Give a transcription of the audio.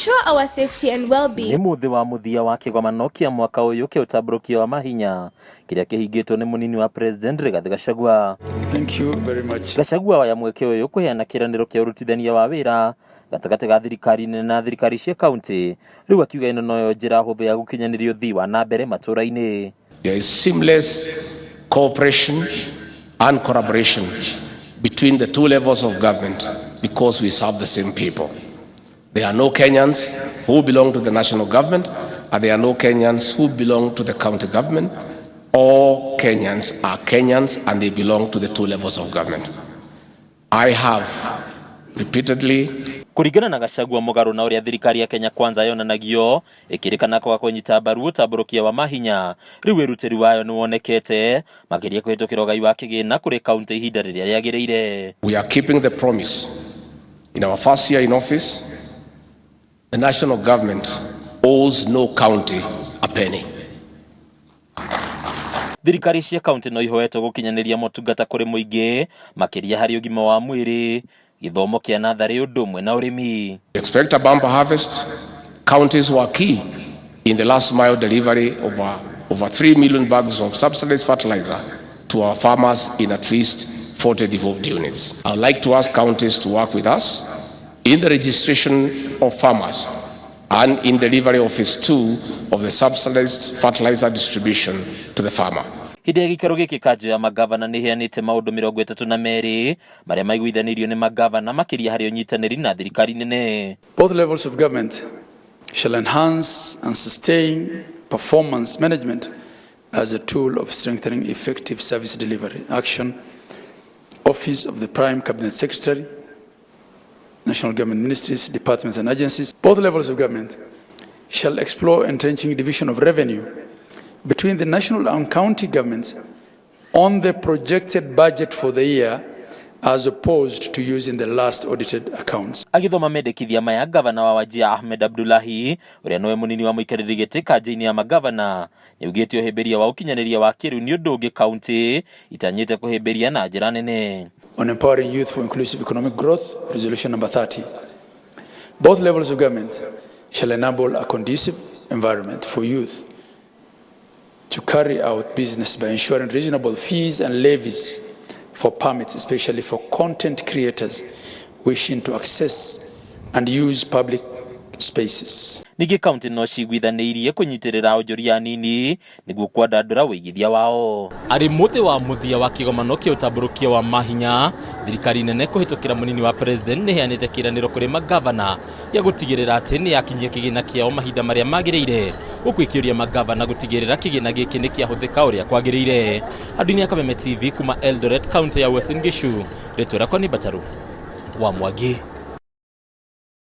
Ensure our safety and well-being. Nĩ mũthĩ wa mũthia wa kĩgomano kĩa mwaka ũyũ kĩa ũtambũrũkia wa mahinya kĩrĩa kĩhingĩtwo nĩ mũnini wa President Rigathĩ Gachagua. Thank you very much. Gachagua oya mweke ũyũ kũheana kĩranĩro kĩa ũrutithania wa wĩra gatagatĩ ga thirikari nene na thirikari cia kaunti, rĩu akiuga ĩno noyo njĩra hũthũ ya gũkinyanĩria ũthii wa na mbere matũra-inĩ. There is seamless cooperation and collaboration between the two levels of government because we serve the same people. There are no Kenyans who belong to the national government, and there are no Kenyans who belong to the county government. All Kenyans are Kenyans and they belong to the two levels of government. I have repeatedly Kũringana na Gachagua, mũgarũ na ũrĩa thirikari ya Kenya Kwanza yonanagio ĩkĩrĩkana kwaga kũnyita mbaru ũtambũrũkia wa mahinya, rĩu wĩrutĩri wayo nĩ wonekete makĩria kũhĩtũkĩra ũgai wa kĩgĩna kũrĩ kaunti ihinda rĩrĩa rĩagĩrĩire. We are keeping the promise. In our first year in office, the national government owes no county a penny. Thirikari cia kaunti no ihoetwo gũkinyanĩria motungata kũrĩ mũingĩ, makĩria harĩ ũgima wa mwĩrĩ, gĩthomo kĩa natharĩ, ũndũ ũmwe na ũrĩmi. We expect a bumper harvest. Counties were key in the last mile delivery of over 3 million bags of subsidized fertilizer to our farmers in at least 40 devolved units. I would like to ask counties to work with us in the registration of farmers and in delivery of phase 2 of the subsidized fertilizer distribution to the farmer. Hĩndĩ ya gĩikaro gĩkĩ, kanjũ ya magavana nĩ ĩheanĩte maũndũ 32 marĩa maiguithanĩirio nĩ magavana, makĩria harĩ ũnyitanĩri na thirikari nene. Both levels of government shall enhance and sustain performance management as a tool of strengthening effective service delivery. Action, Office of the Prime Cabinet Secretary, National Government Ministries, Departments and Agencies. Both levels of government shall explore entrenching division of revenue between the national and county governments on the projected budget for the year, as opposed to using the last audited accounts. Agĩthoma mendekithia maya, gavana wa Wajir Ahmed Abdullahi, ũrĩa nowe mũnini wa mũikarĩri gĩtĩ kanjũ-inĩ ya magavana, nĩaugĩte ũhĩmbĩria wa ũkinyanĩria wa kĩrĩu nĩ ũndũ ũngĩ kaunti itanyĩte kũhĩmbĩria na njĩra nene. On empowering youth for inclusive economic growth, resolution number 30. Both levels of government shall enable a conducive environment for youth to carry out business by ensuring reasonable fees and levies for permits, especially for content creators wishing to access and use public spaces. Ningĩ kaunti no ciguithanĩirie kũnyitĩrĩra onjoria anini nĩguo kwandandũra ũigithia wao. Arĩ mũthĩ wa mũthia wa kĩgomano kĩa ũtambũrũkia wa mahinya, thirikari nene kũhĩtũkĩra mũnini wa president nĩ ĩheanĩte kĩĩranĩro kũrĩ magavana gĩa gũtigĩrĩra atĩ nĩ yakinyia kĩgĩna kĩao mahinda marĩa magĩrĩire, gũkũ ĩkĩũria magavana gũtigĩrĩra kĩgĩna gĩkĩ nĩ kĩahũthĩka ũrĩa kwagĩrĩire. Andũ-inĩ a Kameme TV kuma Eldoret, kaunti ya Uasin Gishu, rĩtwa rĩakwa nĩ Bataru wa Mwangi.